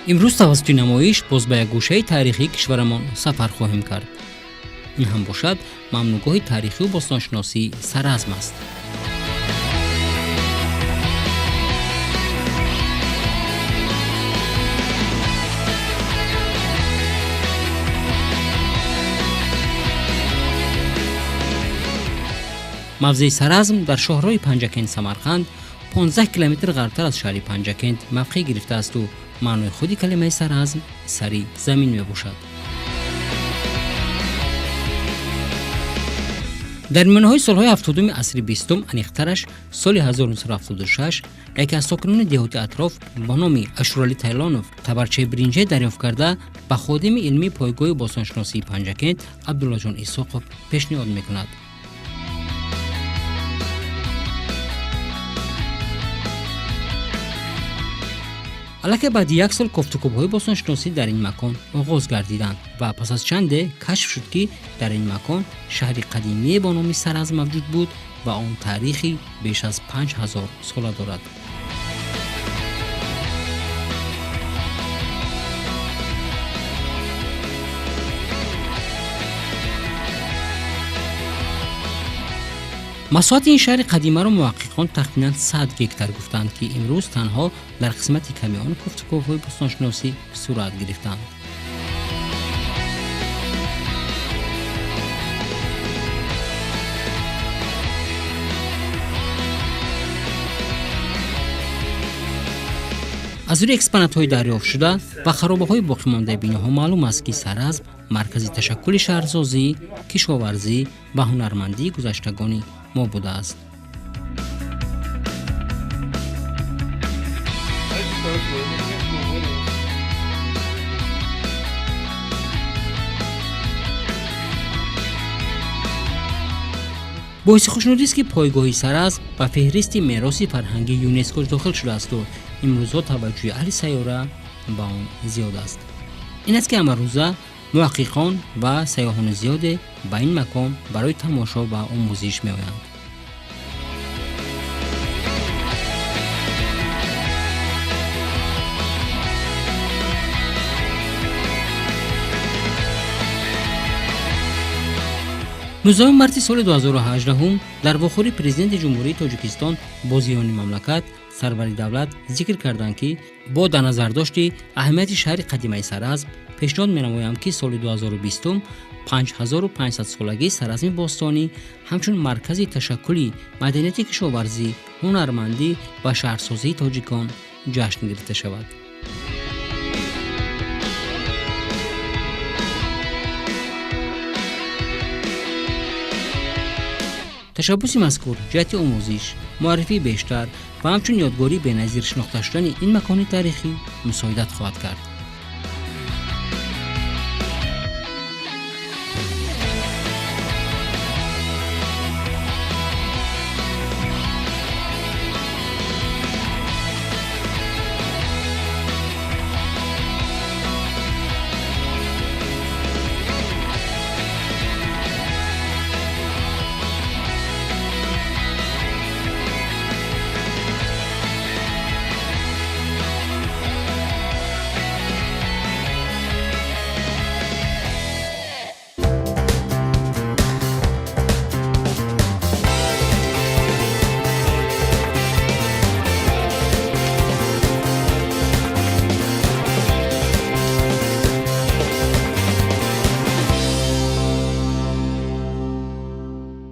Имрӯз тавассути намоиш боз ба як гӯшаи таърихии кишварамон сафар хоҳем кард. Ин ҳам бошад мамнӯъгоҳи таърихию бостоншиносии Саразм аст. Мавзеи Саразм дар шоҳроҳи Панҷакент Самарқанд 15 километр ғарбтар аз шаҳри Панҷакент мавқеъ гирифтаасту маънои худи калимаи Саразм сари замин мебошад. Дар миёнаҳои солҳои 70-уми асри бистум, аниқтараш соли 1976, яке аз сокинони деҳоти атроф бо номи Ашуралӣ Тайлонов табарчаи биринҷае дарёфт карда, ба ходими илмии пойгоҳи бостоншиносии Панҷакент Абдуллоҷон Исоқов пешниҳод мекунад. Аллакай баъди як сол кофтукӯбҳои бостоншиносӣ дар ин макон оғоз гардиданд ва пас аз чанде кашф шуд, ки дар ин макон шаҳри қадимие бо номи Саразм мавҷуд буд ва он таърихи беш аз 5000 сола дорад. Масоҳати ин шаҳри қадимаро муҳаққиқон тахминан 100 гектар гуфтанд, ки имрӯз танҳо дар қисмати ками он кофтуковҳои бостоншиносӣ сурат гирифтанд. Аз рӯи экспонатҳои дарёфтшуда ва харобаҳои боқимондаи биноҳо маълум аст, ки Саразм маркази ташаккули шаҳрсозӣ, кишоварзӣ ва ҳунармандии гузаштагони мо будааст. Боиси хушнудист, ки пойгоҳи Саразм ба феҳристи мероси фарҳангии ЮНЕСКО дохил шудаасту имрӯзҳо таваҷҷӯҳи аҳли сайёра ба он зиёд аст. Ин аст, ки ҳамарӯза муҳаққиқон ва сайёҳони зиёде ба ин макон барои тамошо ва омӯзиш меоянд. 19 марти соли 2018 дар вохӯри Президенти Ҷумҳурии Тоҷикистон бо зиёни мамлакат сарвари давлат зикр карданд, ки бо дар назардошти аҳамияти шаҳри қадимаи Саразм пешниҳод менамоям, ки соли 2020 5500 солагии Саразми бостонӣ ҳамчун маркази ташаккули маданияти кишоварзӣ, ҳунармандӣ ва шаҳрсозии тоҷикон ҷашн гирифта шавад. Ташаббуси мазкур ҷиҳати омӯзиш, муаррифии бештар ва ҳамчун ёдгории беназир шинохта шудани ин макони таърихӣ мусоидат хоҳад кард.